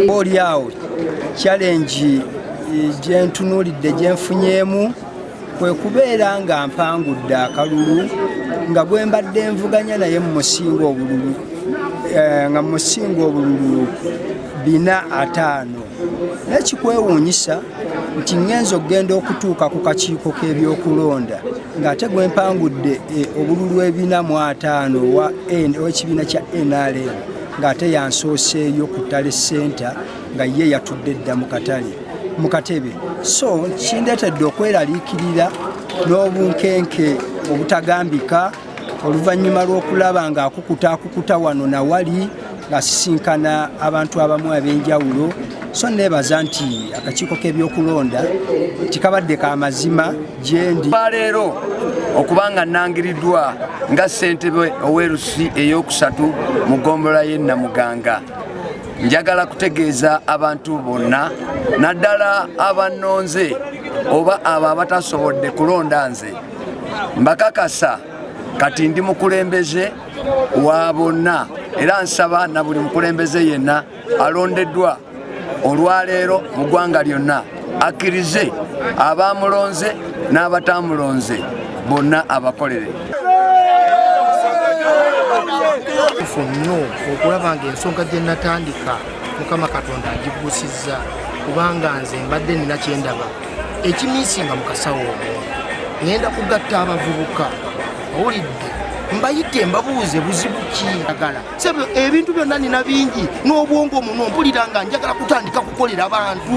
Oli awo challenge gyentunuulidde gyenfunyeemu kwe kubeera nga mpangudde akalulu nga gwe mbadde nvuganya naye mmusinga obululu nga mmusinga obululu 450. Naye kikwewuunyisa nti ŋŋenza okugenda okutuuka ku kakiiko k'ebyokulonda ng'ate gwe mpangudde obululu 450 ow'ekibiina kya NRM ng'ate yansooseeyo ku ttale center nga ye yatudde dda mu katale mu katebe. So kindeetedde okweraliikirira n'obunkenke obutagambika oluvannyuma lw'okulaba ng'akukuta akukuta wano nawali ng'asisinkana abantu abamu ab'enjawulo. So neebaza nti akakiiko k'ebyokulonda tikabadde ka mazima gyendi. Leero okubanga nnangiriddwa nga ssentebe ow'erusi eyokusatu mu ggombolola y'e Namuganga, njagala kutegeeza abantu bonna naddala abannonze oba abo abatasobodde kulonda nze, mbakakasa kati ndi mukulembeze wa bonna, era nsaba na buli mukulembeze yenna alondeddwa olwaleero mu ggwanga lyonna akkirize abamulonze n'abatamulonze bonna abakolere. Nnyo okulaba ng'ensonga gye natandika Mukama Katonda agigusizza, kubanga nze mbadde nina kyendaba ekimiisinga mu kasawo omwo. Ŋŋenda kugatta abavubuka, owulidde, mbayite mbabuuze buzibu ki agala sebe. Ebintu byonna nina bingi n'obwongo muno mpulira nga njagala kutandika kukolera bantu.